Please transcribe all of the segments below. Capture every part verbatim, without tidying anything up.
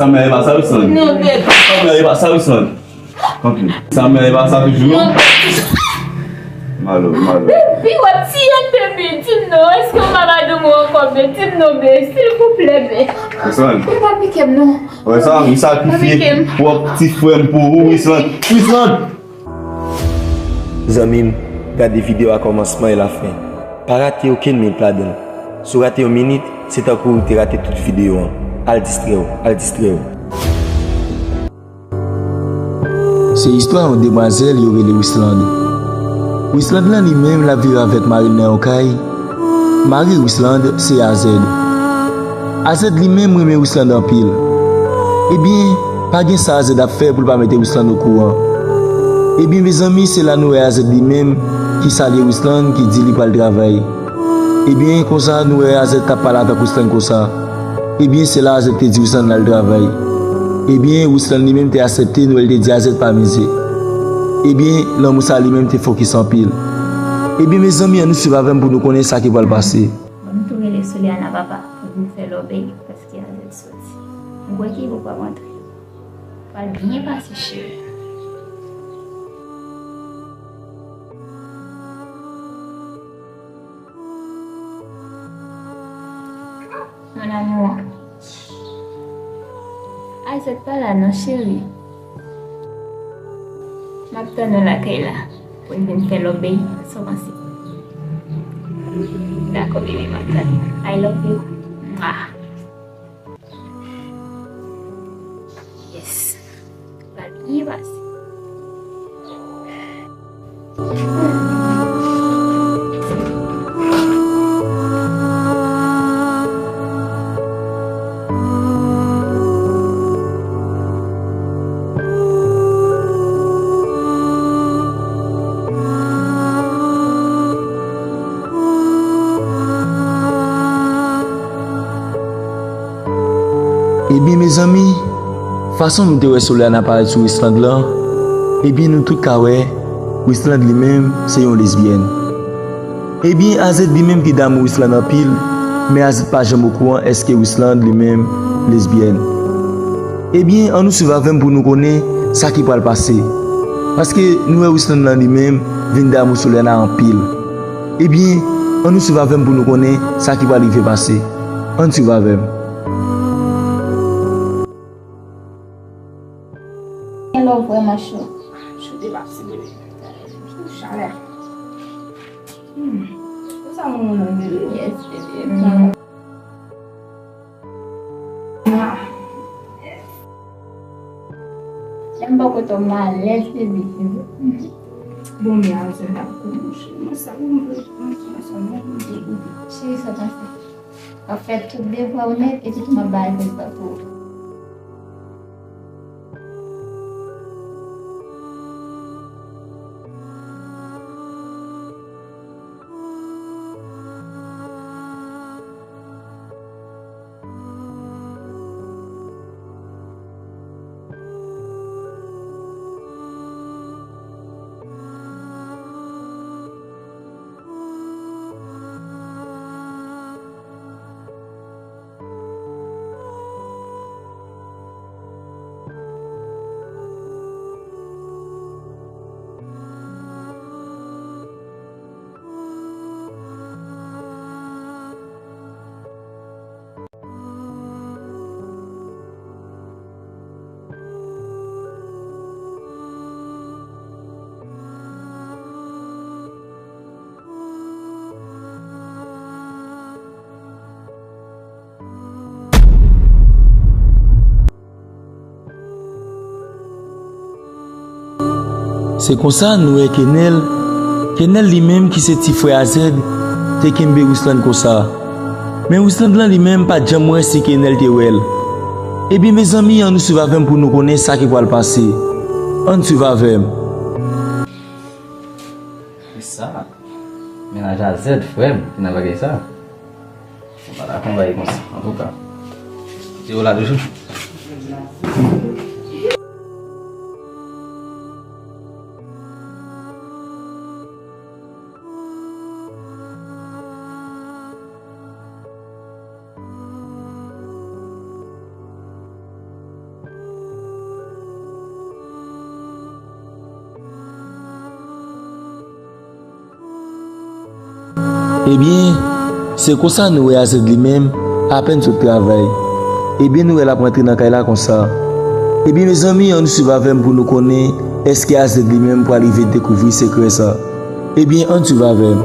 Sa m nan e pa sa, Wisland. Non, babe. Sa m nan e pa sa, Wisland. Kanpe. Sa m nan e pa sa toujou, non? Non, babe. Malo, malo. Babe, pi wè ti an, baby. Di m non, èske w pa madanm ou ankò, babe? Di m non, babe, silvouplè, babe. Wisland. Babe, pa pike m, non. Wè sa, m sakrifye pwòp ti frè m pou ou, Wisland. Wisland! Zanmi m, gade videyo a kòmansman e lafen. Pa rate okenn minit ladan l. Si w rate yon minit, se tankou w te rate tout videyo an. Al distrè w, al distrè w. Se istwa yon demwazèl yo rele Wisland. Wisland lan li menm l ap viv avèk mari l nan yon kay. Mari Wisland se Azèd. Azèd li menm renmen Wisland anpil. Ebyen, pa gen sa Azèd ap fè pou l pa mete Wisland okouran. Ebyen, mezanmi, se la nou wè Azèd li menm ki salye Wisland, ki di li pral travay. Ebyen, konsa, nou wè Azèd t ap pale avèk Wisland konsa. Ebyen, se la Azèd te di Wisland l al travay. Ebyen, Wisland li menm te aksepte, nou wè l te di Azèd pa mize. Ebyen, lanmou sa li menm te fokis anpil. Ebyen, mezanmi, ann nou swiv avè m pou nou konnen sa ki pral pase. Bon, m tou rele Soliana papa pou m fè lòbèy, paske Azèd soti. M kwè ke li poko ap antre. Pral byen pase, cheri. Mon amour. Azèd pa la non, cheri. M ap tann ou lakay la pou n vin fè lòbèy, sa w panse? Dakò, bebe, m ap tann ou. I love you. Mwah. Yes. Pral byen pase. Ebyen, mezanmi, fason nou te wè Soliana parèt sou Wisland lan, ebyen, nou tout ka wè, Wisland li menm, se yon lesbyèn. Ebyen, Azèd li menm ki damou Wisland anpil, men Azèd pa janm okouran èske Wisland li menm lesbyèn. Ebyen, ann nou swiv avè m pou nou konnen sa ki pral pase. Paske nou wè Wisland lan li menm vin damou Soliana anpil. Ebyen, ann nou swiv avè m pou nou konnen sa ki pral rive pase. Ann swiv avè m. Gen lè w vrèman cho. Cho te pase, bebe. Chalè. Hmm. Konsa moun nan, bebe. Yes, bebe. Hmm. Mwa. Lè m bò kote w, m alèz, bebe. Bon, men Azèd ap kou mouche. Mwen sa, mwen vle, mwen sa, mwen vle. Cheri, sa pase. W ap fè tout devwa w nèt, epi tou m ap ba Azèd pa pou ou. Se konsa nou wè Kenèl, Kenèl li menm ki se ti frè Azèd, te kenbe Wisland konsa. Men Wisland lan li menm pa t janm wè si Kenèl te wè l. Ebyen, mezanmi, ann nou swiv avè m pou nou konnen sa ki pral pase. Ann swiv avè m. Kisa? Mennaj a Zèd, frè m, ki nan bagay sa. Mwen pa dakò yon bagay konsa, antouka. Se ou la toujou? Ebyen, se konsa nou wè Azèd li menm, apèn sot travay. Ebyen, nou wè l ap rantre nan kay la konsa. Ebyen, mezanmi, ann swiv avè m pou nou konnen èske Azèd li menm pral rive dekouvri sekrè sa. Ebyen, ann swiv avè m.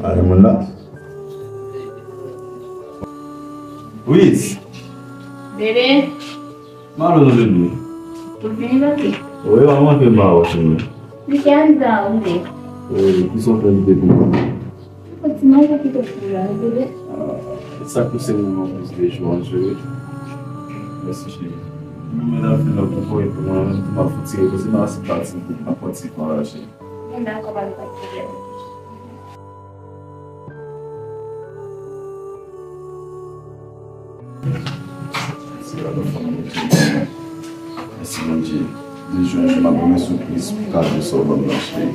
A, gen moun la? Wi. Bebe. Malo nou bebe. Ou fini pati? Wi, manman ke ba ou fini. Li te anndan ou de. Wi, ki son fè li te pou mwen? Ou ti manje ki te pou la, bebe. Ah, sa ki se moun an plis de jou an jwe. Mèsi cheri. Mwen la fin lòt pou kò e pou mwen menm tou m ap fouti repoze m a se pati m ap pati pou anraje. Mwen dakò pa gen pwoblèm. Mèsi Bondye. De jou an jou m ap remèsye w plis pou kado sa w ban m nan cheri.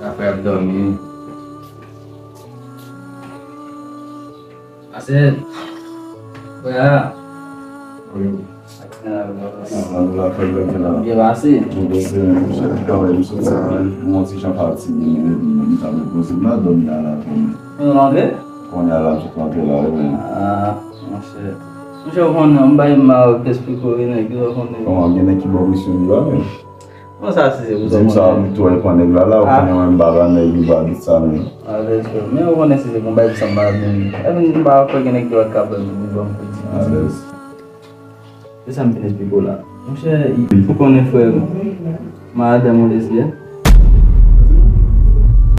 Apre ap dòmi. Ase. Frè a. Wi. Byen pase. Mwen ti jan pati, mwen ta repoze m la, dòmi a la pou mwen. Ou rantre? Kounye a la, m sot rantre la, wi. Ah, monchè. Monchè, ou konnen, m bay mal, te esplike w, nèg yo konnen. Kòman, gen nèg ki ba w presyon li la menm? Bon, sa si se pou sa. Di m sa, ou tou al pran nèg la la, ou konnen mwen m pa ba nèg li ba di sa menm. Avèk frè. Men ou konnen si se pou bay pou sa m pa menm. Epi m pa kwè gen nèg ki pa ka ban m, ban m kredi. Alèz. Se sa m vin esplike w la. Monchè, ou konnen frè m, madanm ou lesbyèn.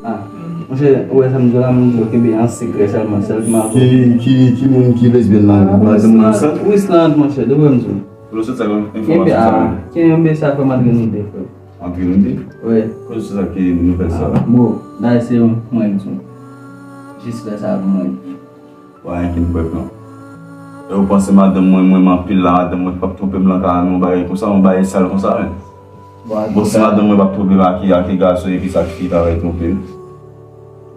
Ah, monchè, ou wè sa m di w la, m di w kenbe an sekrè sèlman, sèlman. Ki, ki, ki moun ki lesbyèn nan? Madanm ou sa? Wisland, monchè, de vrè m di w. Kote w sot sa enfòmasyon sa yo? Kenbe sa frè m antre nou de frè. Antre nou de? Wi. Kote w sot sa ki nouvèl sa? Bon, dayè se mwen m di w. Jis fè sa pou mwen. Wa anyen ki n pwèp non. E ou panse madanm mwen, mwen m anpil la, madanm mwen p ap twonpe m lan ka nan yon bagay konsa, yon bagay sal konsa menm. Bon, si madanm mwen p ap twonpe m ak, ak gason epi sa k fi ta pral twonpe m.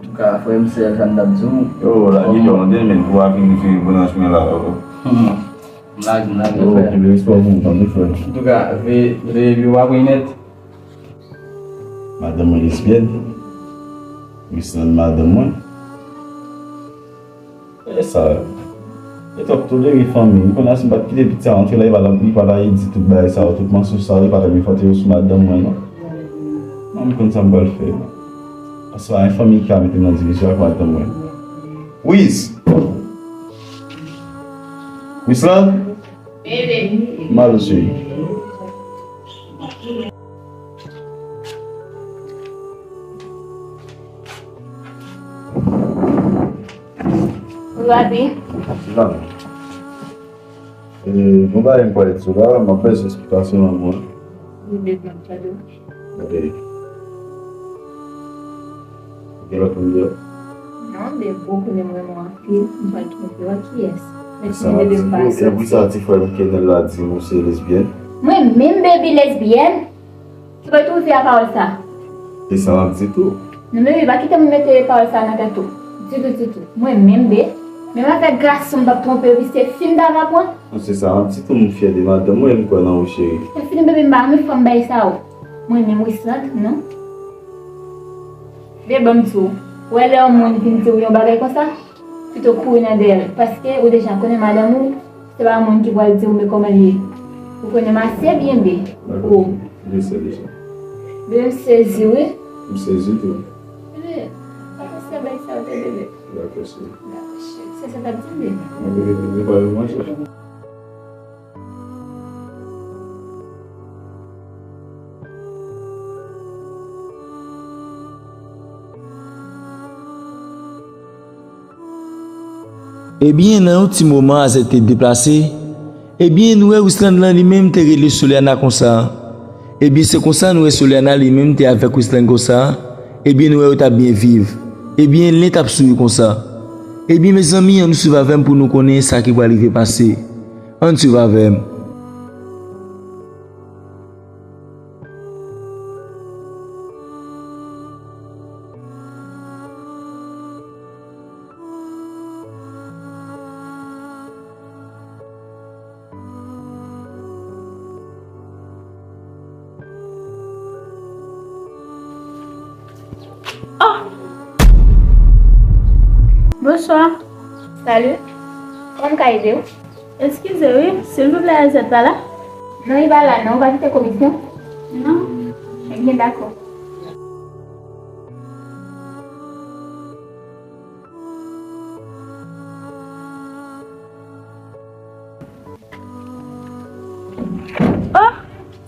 Antouka, frè m, sèl sa m t ap di w. Yo, la gen yon de men pou a vin rive branch mwen la. M lage, m lage, frè. Yo, kenbe respè pou ou, tande, frè. Antouka, veye, veye, yo pa pran nèt. Madanm mwen lesbyèn. Wisland madanm mwen. E sa, e t ap tolere fanmi. Ou konn si m pa t kite pitit sa antre la, li pa t ap, li pa t ap di tout bagay sa yo, tout mansonj sa yo, li pa t ap enfòte yo sou madanm mwen, non. Non, m konn sa m pral fè. Paske pa gen fanmi ki ka mete m nan divizyon ak madanm mwen. Wis! Wisland? Bebe. Mal, cheri. Rabi. Sivan. E, bon bagay m kwè di w la, m ap bezwen esplikasyon nan mwen. Li bezwen tande w. Ok. Gen lòt moun deyò? Non, men ou konnen m renmen w anpil, m pa twonpe w ak kiyès. Men si m vle m pa sòti. E pou sa ti frè m Kenel la di m ou se lesbyèn? Mwen menm, baby, lesbyèn? Ki bò w twouve a pawòl sa? E sa m ap di tou. Non, baby, pa kite m mete pawòl sa nan tèt ou. Ditou, ditou. Mwen menm, be, menm avèk gason m p ap twonpe, epi se fi m ta va pran. Non, se sa m ap di tou, m fyè de madanm mwen, m kwè nan ou, cheri. Se fini, baby, m pa renmen fanm bagay sa yo. Mwen menm, Wisland, non. Be, ban m di w, ou wè lè yon moun vin di w yon bagay konsa, pito kouri nan dèyè l, paske ou deja konnen madanm ou, se pa moun ki pral di w men kòman l ye. Ou konnen m ase byen, be. Dakò, cheri. Bebe, m sezi, wi. M sezi tou. Bebe, pa panse a bagay sa yo tande, bebe. Dakò, cheri. Dakò, cheri. Se sa w t ap di m, bebe. Mwen, bebe, bebe, pa yo manje. Ebyen, nan yon ti moman, Azèd te deplase. Ebyen, nou wè Wisland lan li menm te rele Soliana konsa. Ebyen, se konsa nou wè Soliana li menm te avèk Wisland konsa. Ebyen, nou wè yo t ap byen viv. Ebyen, len t ap souri konsa. Ebyen, mezanmi, ann swiv avè m pou nou konnen sa ki pral rive pase. Ann swiv avè m. Bonswa. Salut. Kòman m ka ede w? Eskize wi, silvouplè, Azèt pa la? Non, li pa la non. Ou pa kite komisyon? Non. Ebyen, dakò. Oh,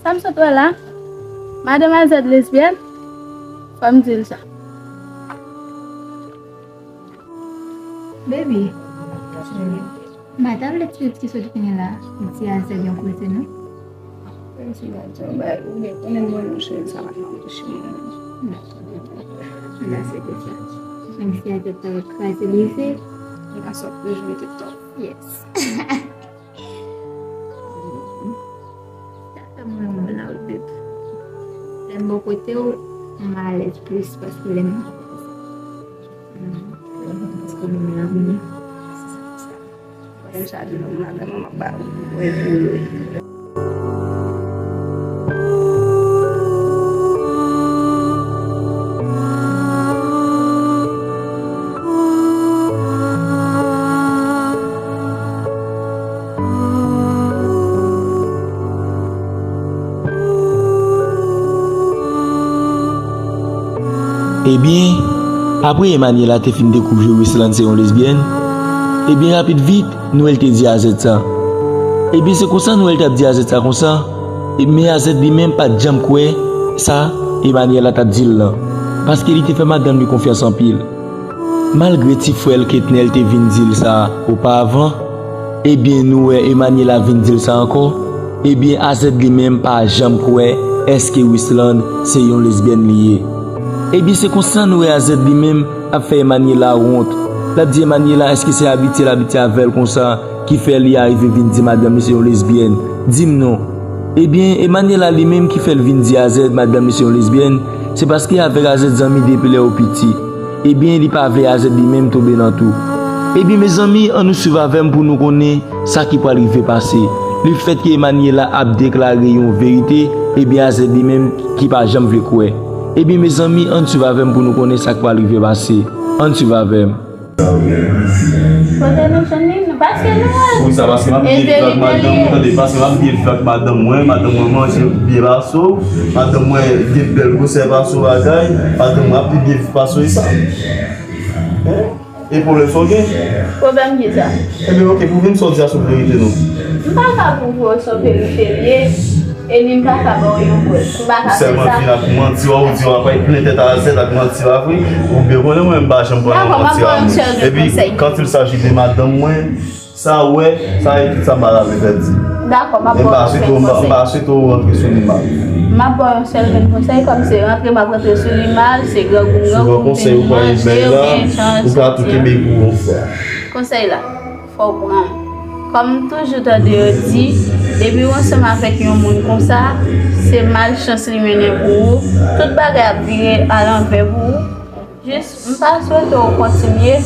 sa m sot wè la? Madan Azèt lesbyèn? Fò m di l sa. Baby, m pa ta vle ti ki sot vini la di Azèt yon koze non. Menm si m pa di yon bagay, ou byen konnen mwen, monchè, sa pa anpeche mwen. Dakò, dakò. Mèsi pou sa. Menm si Azèt ta kraze leve. Li pa sot toujou mete tòp. Yes. Sa fè m renmen w la wi, babe. Lè m bò kote w, m alèz plis paske lè m paske w menm la vini. Lè m chaje nan madanm mwen, m ap ba ou wè pou yo. Ebyen, apre Emaniela te fin dekouvri Wisland se yon lesbyèn, ebyen, rapid vit, Nwèl te di Azèt sa. Ebyen, se konsa Nwèl t ap di Azèt sa konsa. E, men Azèt li menm pa t janm kwè sa Emaniela t ap di l lan, paske li te fè madanm li konfyans anpil. Malgre ti frè l Ketnèl te vin di l sa opavan, ebyen, nou wè Emaniela vin di l sa ankò. Ebyen, Azèt li menm pa janm kwè èske Wisland se yon lesbyèn li ye. Ebyen, se konsa nou wè Azèt li menm ap fè Emaniela wont. L ap di Emaniela èske se abitye l abitye avè l konsa ki fè li arive vin di madanm li se yon lesbyèn? Di m non. Ebyen, Emaniela li menm ki fè l vin di Azèt madanm li se yon lesbyèn, se paske avèk Azèt zanmi depi lè yo piti. Ebyen, li pa vle Azèt li menm tonbe nan tou. Ebyen, mezanmi, ann nou swiv avè m pou nou konnen sa ki pral rive pase. Lefètke Emaniela ap deklare yon verite, ebyen, Azèt li menm ki pa janm vle kwè. Ebyen, mezanmi, ann swiv avè m pou nou konnen sa k pral rive pase. Ann swiv avè m. Kote nou jwenn li? Paske nou wè l. Wi, sa paske m ap byen viv ak madanm mwen, tande, paske m ap byen viv ak madanm mwen, madanm mwen manje byen pase w, madanm mwen gen bèl gwosè pase w bagay, madanm mwen ap pi byen viv pase w, e sa? Hein? E pwoblèm sa w gen? Pwoblèm ki sa? Ebyen, oke, pwouve m sa w di a sou verite non. M pa ka pwouve w sa w verite l ye, e ni m pa ka ba w yon prèv. M pa ka fè sa. Ou sèlman vin ak manti, w a ou di w ap al plen tèt Azèt ak manti, pa vre? Ou byen konnen mwen, m pa janm pran nan manti a moun. Epi, quand il s'agit de madanm mwen, sa w wè, sa e tout sa m pa ta vle fè di. Dakò, m ap ba w yon sèl konsèy. E m pa swete w, m pa, m pa swete w rantre sou li mal. M ap ba w yon sèl grenn konsèy, kòm se rantre m ap rantre sou li mal, se grangou m grangou m, se nou manje, oubyen chans, ou ka tou kenbe pou yon fwa. Konsèy la, fò w pran l. Kòm m toujou tande yo di, depi w ansanm avèk yon moun konsa, se malchans li mennen pou ou, tout bagay ap vire alanvè pou ou. Jis, m pa swete w kontinye,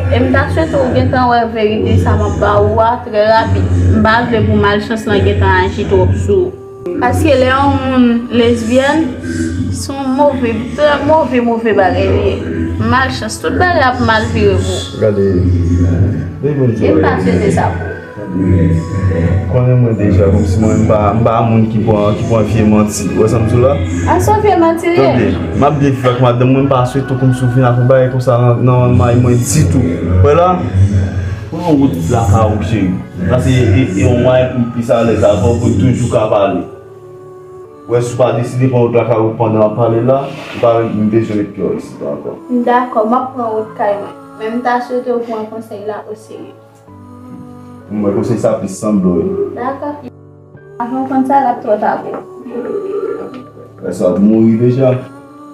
e m ta swete w gentan wè verite sa m ap ba ou a trè rapid. M pa vle pou malchans lan gentan aji twòp sou ou. Paske lè yon moun lesbyèn, se yon move, trè move, move bagay li ye. Malchans, tout bagay ap mal vire pou ou. Gade, e m pa swete sa pou ou. Konnen mwen deja, kòmsi mwen, m pa, m pa moun ki pran, ki pran vye manti. Ou wè sa m di w la? A se vye manti li ye. Tande, m ap byen viv ak madanm mwen, m pa swete w kòmsi w vin ak yon bagay konsa nan, nan may mwen ditou. Ou wè la? Pran wout lakay ou, cheri. Sa se, e, e yon mwayen pou m plis alèz avè w, pou n toujou ka pale. Ou wè, si w pa deside pran wout lakay ou pandan n ap pale la, ou pa, m bezwen ret kè w isit ankò. Dakò, m ap pran wout kay mwen. Men m ta swete w pran konsèy la oserye. Mwen, konsèy sa plis sanble w. Dakò. Avan w konn sa, l ap twò ta pou ou. Lè sa ap mouri deja.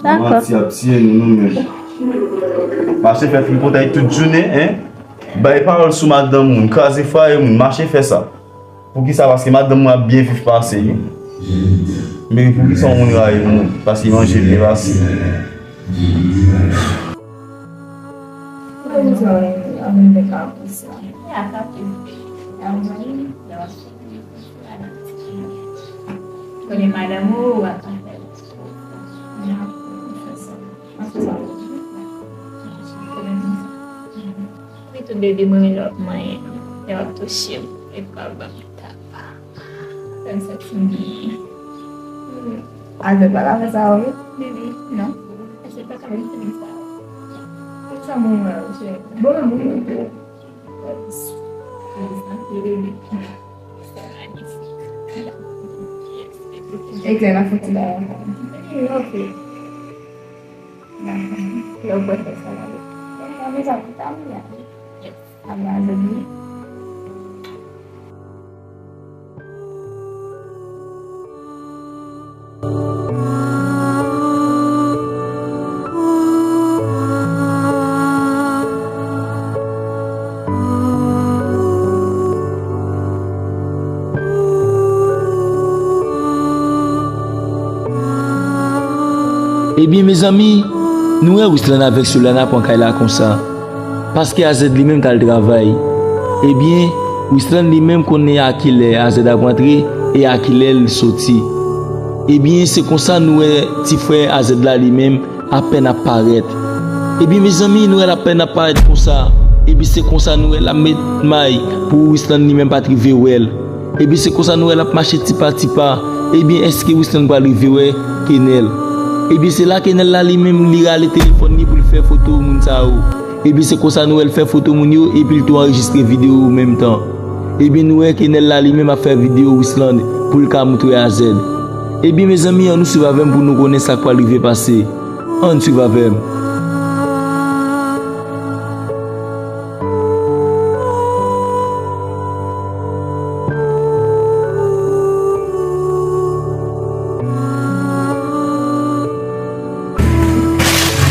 Dakò. Manti ap tiye nou, nou menm. Mache fè tripotay tout jounen, en. Bay pawòl sou madanm moun, kraze fwaye moun, mache fè sa. Poukisa? Paske madanm mwen ap byen viv pase li. Men poukisa yon moun rayi moun? Paske li manje byen pase. Konnen madanm ou ap fè. Bebe, mwen menm lè w ap manyen m, lè w ap touche m, epi w ap ban m tapa. Fè m santi m byen. Avèk bagay sa yo, wi. Bebe, non. Èske pa ka vin fè m sa? Sa mwen wè, chè. Bon, mwen mwen. Eklè nan fouti la. Ok. Dakò. Lè w pral fè sa la. Mezanmi, tanmi la. Yes. Ala, bebe. Ebyen, mezanmi, nou wè Wislan avèk Solana pran kay la konsa. Paske Azèd li menm t al travay. Ebyen, Wislan li menm konnen a kilè Azèd ap rantre e a kilè l soti. Ebyen, se konsa nou wè ti frè Azèd la li menm apèn ap parèt. Ebyen, mezanmi, nou wè l apèn ap parèt konsa. Epi se konsa nou wè l ap met may pou Wislan li menm pa t rive wè l. Epi se konsa nou wè l ap mache tipa tipa. Ebyen, èske Wislan pral rive wè Kenèl? Ebyen, se la Kenèl la li menm li rale telefòn li pou l fè foto moun sa yo. Epi se konsa nou wè l fè foto moun yo, epi l tou anrejistre videyo yo menm tan. Ebyen, nou wè Kenèl la li menm ap fè videyo Wislan pou l ka moutre Azèd. Ebyen, mezanmi, ann nou swiv avè m pou nou konnen sa k pral rive pase. Ann swiv avè m.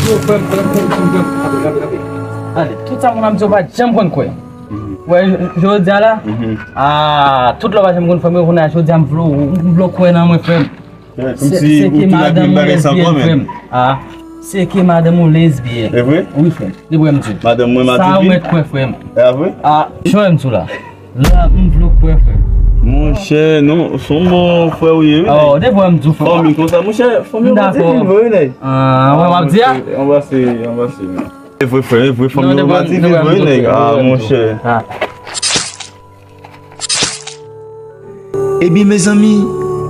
Yo, frè m, frè m, frè m, frè m, frè m. Kanpe, kanpe, kanpe. Tande, tout sa moun ap di yo pa janm konn kwè. Wè, jodi a la, a, tout lè w pa janm konn frè m, yo konnen jodi a m vle w, m vle w kwè nan mwen, frè m. Se, se ke madanm mwen lèzbyèn, frè m. A, se ke madanm ou lèzbyèn. E vre? Wi, frè m. Depi w wè m di w. Madanm mwen madivin. Sa ou mèt kwè, frè m. E vre? A, jan w wè m di w la. La, m vle w kwè, frè m. Monchè, non, se yon bon frè ou ye, wi, nèg. Depi w wè m di w, frè m. Fanmi konsa, monchè, fanmi yo madivin vre, wi, nèg. A, wè, w ap di a? Anbrase, anbrase, anbrase. E vre, frè, e vre, fanmi yo madivin vre, nèg. A, monchè. Ebyen, mezanmi,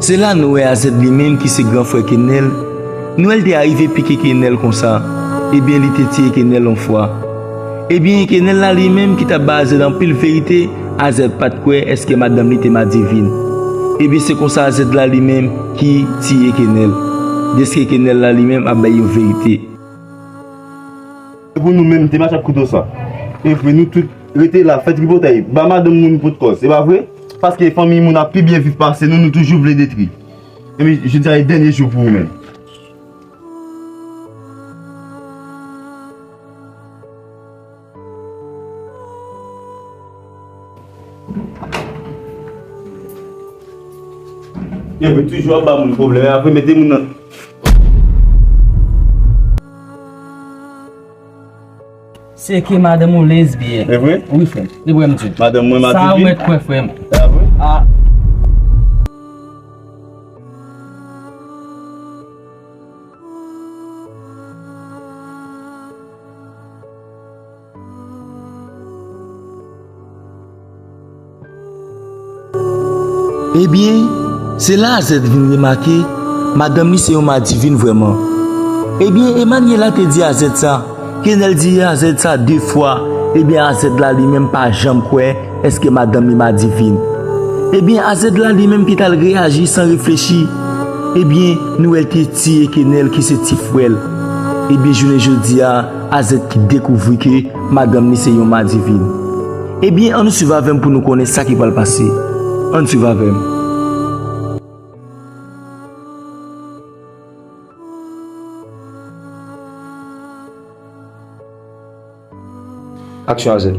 se la nou wè Azèd li menm ki se gran frè Kenèl. Nou wè l te arive pike Kenèl konsa. Ebyen, li te tiye Kenèl yon fwa. Ebyen, Kenèl la li menm ki t ap ba Azèd anpil verite, Azèd pa t kwè èske madanm li te madivin. Ebyen, se konsa Azèd la li menm ki tiye Kenèl. Dèske Kenèl la li menm ap bay yon verite. E pou nou menm, te mache ak kouto sa. E vre, nou tout rete la, fè tripotay, ba madanm moun pot kòz, se pa vre? Paske fanmi moun ap pi byen viv pase nou, nou toujou vle detwi. Ebyen, jodi a e dènye jou pou ou menm. Yo vin toujou ap ba moun pwoblèm, apre mete moun nan. Se ke madanm ou lèzbyèn. E vre? Wi, frè m. Depi w wè m di w. Madanm mwen madivin. Sa ou mèt kwè, frè m. E vre? A. Ebyen, se la Azèd vin remake, madanm li se yon madivin vrèman. Ebyen, Emanyèla te di Azèd sa. Kenèl di Azèd sa de fwa, ebyen, Azèd la li menm pa janm kwè èske madanm li madivin. Ebyen, Azèd la li menm ki t al reyaji san reflechi. Ebyen, nou wè l te tiye Kenèl ki se ti frè l. Ebyen, jounen jodi a, Azèd ki dekouvri ke madanm li se yon madivin. Ebyen, ann nou swiv avè m pou nou konnen sa ki pral pase. Ann swiv avè m. Aksyon, Azèl.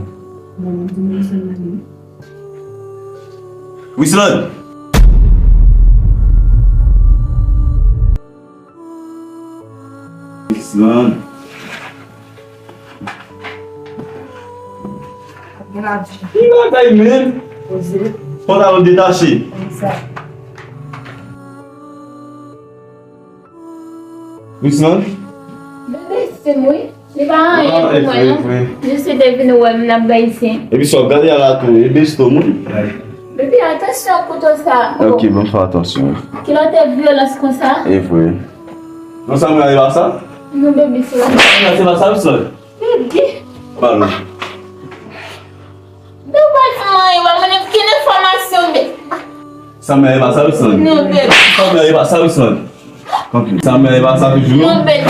Wislan! Wislan! Ki bagay menm? Pantalon detache. Wislan? Bebe, se mwen. Li pa anyen pou mwen, non. Jis li te vin wè m nan bay isi. Epi sa w ap gade a la tou, e besto moun. Baby, atansyon ak kouto sa. Ok, bon, fè atansyon. Kilè w te vyolans konsa? E vre. Non, Samuel, e pa sa? Non, baby, se pa sa. Samuel, se pa sa, Wilson. Baby. Pardon. Nou pa di mwen, yo pa konnen ki enfòmasyon, be. Samuel, e pa sa, Wilson. Non, baby. Samuel, e pa sa, Wilson. Sa mè e pa sa toujou non? Non, baby.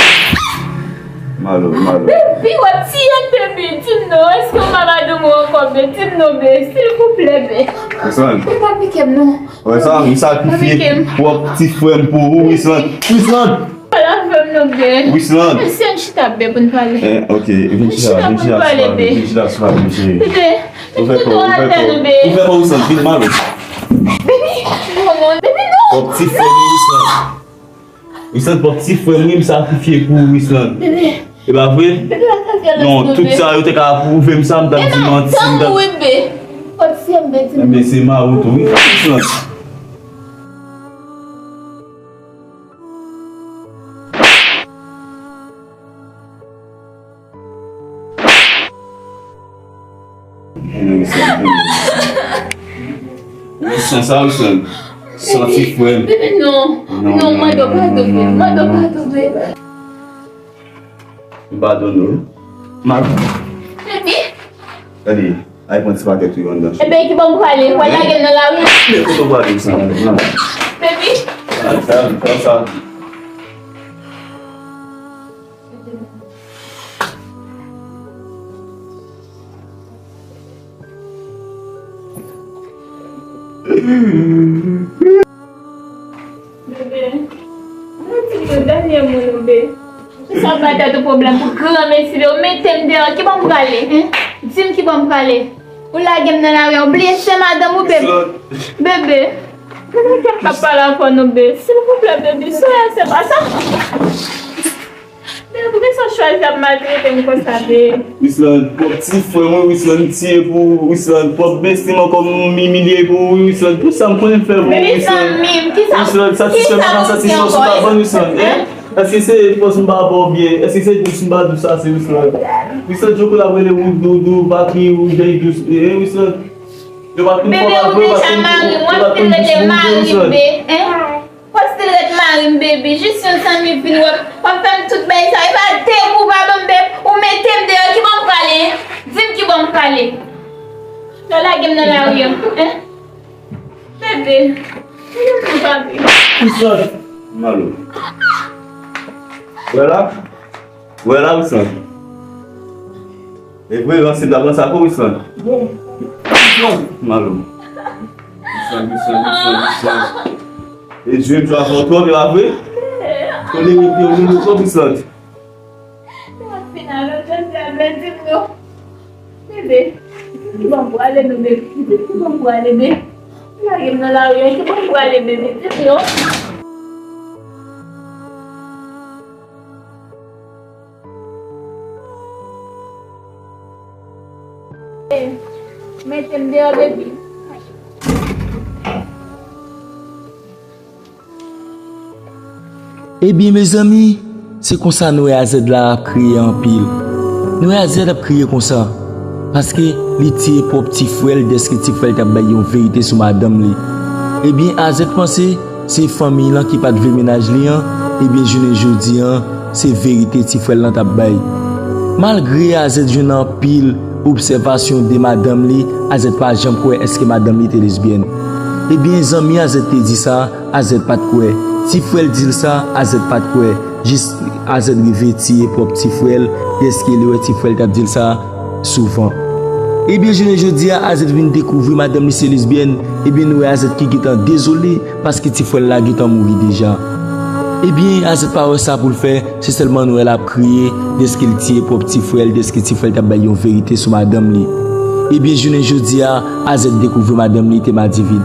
Malo, malo. Baby, w ap tiye m, baby. Di m non, èske w pa madanm ou ankò, baby? Di m non, baby, silvouplè, baby. Wè sa? Ou pa pike m non. Wè sa, m sakrifye pwòp ti frè m pou ou, Wisland. Wisland! Pale avè m non, baby. Wisland! Mesye, ann chita, baby, pou n pale. Eh, ok, vin chita, vin chita sou pale, vin chita sou pale, mesye. Baby, ou fè kò, ou fè kò, ou fè kò, Wisland, vin malo. Baby, non, non, baby, non. Pwòp ti frè m, Wisland. Wisland, pwòp ti frè m, wi, m sakrifye pou ou, Wisland. Bebe. E pa vre? Bebe, pa fè vyolans non, bebe. Non, tout sa yo te ka pwouve m sa, m t ap di manti, m t ap... Tann wi, bebe. Pwòp ti frè m, bebe, di m. Enben, se mari w tou, wi, Wisland. Wi, san sa, wi, san. San ti frè m. Bebe, non. Non, non, non, mande w padon, bebe. Mande w padon, bebe. M padone w. Bebe. Gade, al pran ti pakèt ou yo anndan. Ebyen, ki bò m prale? W al lage m nan lari? Men kote w prale, san? Bebe. Sa, sa, sa. Bebe, mwen di mwen dènye mo nou, be. Ou sa bay tèt ou pwoblèm pou granmesi, be. Ou mete m deyò, ki bò m prale, en? Di m ki bò m prale. Ou lage m nan lari, ou bliye se madanm ou, bebe. Bebe, mwen pa kab pale avè w non, be. Silvouplè, bebe, sa se pa sa. Be, poukisa w chwazi ap maltrete m konsa, be? Wisland, pwòp ti frè mwen, Wisland tiye pou Wisland, pwòp besti m ankò m imilye pou Wisland. Tout sa m konnen m fè pou Wisland. Wisland, sa ti sè m pa ka satisfè w sou kabann, Wisland, en? Èske se fòs m pa ba w byen? Èske se dous m pa dous ase, Wisland? Wisland, Djoko l ap rele ou doudou, Bakri, ou jèy dous, en, Wisland? Yo pa konn fò pa vre, yo pa konn dous pou ou, Wisland. Fòs li ret mari m, baby. Jis yon zanmi vin wè m. W ap fè m tout bagay sa. E pa de kou w pa ban m, babe. Ou mete m deyò. Ki bò m prale? Di m ki bò m prale. Lè w lage m nan lari an, en? Bebe. Bebe, m pa vle. Wisland. Malo. Wè la? Wè la, Wisland. E vre, ranse m ta pran sa pou Wisland. Bon. Wisland. Malo. Wisland, Wisland, Wisland, Wisland. E jwe m jwe avè w twòp, e pa vre? Konnen mete w nou twòp, Wisland. Mwen final, jodi a, men di m non. Bebe, ki bò m prale non, bebe? Ki bò m prale, bebe? Lage m nan lari an, ki bò m prale, bebe? Di m non. Mete m deyò, baby. Ebyen, mezanmi, se konsa nou wè Azèd la ap kriye anpil. Nou wè Azèd ap kriye konsa, paske li tiye pwòp ti frè l dèske ti frè l t ap bay yon verite sou madanm li. Ebyen, Azèd panse se fanmi lan ki pa t vle mennaj li an, ebyen, jounen jodi an, se verite ti frè l lan t ap bay. Malgre Azèd jwenn anpil obsèvasyon de madanm li, Azèd pa janm kwè èske madanm li te lesbyèn. Ebyen, zanmi Azèd te di sa, Azèd pa t kwè. Ti frè l di l sa, Azèd pa t kwè. Jis Azèd rive tiye pwòp ti frè l, dèske li wè ti frè l t ap di l sa souvan. Ebyen, jounen jodi a, Azèd vin dekouvri madanm li se lesbyèn. Ebyen, nou wè Azèd ki gentan dezole, paske ti frè l la gentan mouri deja. Ebyen, Azèd pa wè sa pou l fè, se sèlman nou wè l ap kriye, dèske l tiye pwòp ti frè l, dèske ti frè l t ap bay yon verite sou madanm li. Ebyen, jounen jodi a, Azèd dekouvri madanm li te madivin.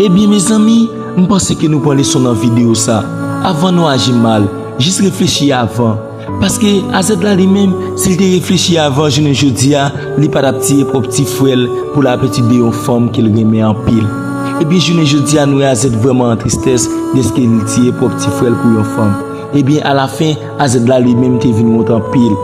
Ebyen, mezanmi, m panse ke nou pran leson nan videyo sa. Avan nou aji mal, jis reflechi avan. Paske Azèd la li menm, si l te reflechi avan jounen jodi a, li pa t ap tiye pwòp ti frè l pou l ap etidye yon fanm ke l renmen anpil. Ebyen, jounen jodi a, nou wè Azèd vrèman an tristès dèske li tiye pwòp ti frè l pou yon fanm. Ebyen, alafen, Azèd la li menm te vin wont anpil.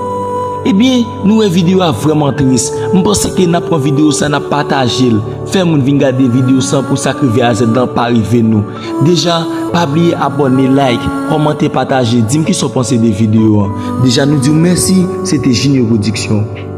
Ebyen, nou wè videyo a vrèman tris. M panse ke n ap pran videyo sa, n ap pataje l. Fè moun vin gade videyo sa pou sa k rive a zèd lan pa rive nou. Deja, pa bliye abòne, like, kòmante, pataje. Di m kisa w panse de videyo an. Deja, nou di w mèsi. Se te Junior Production.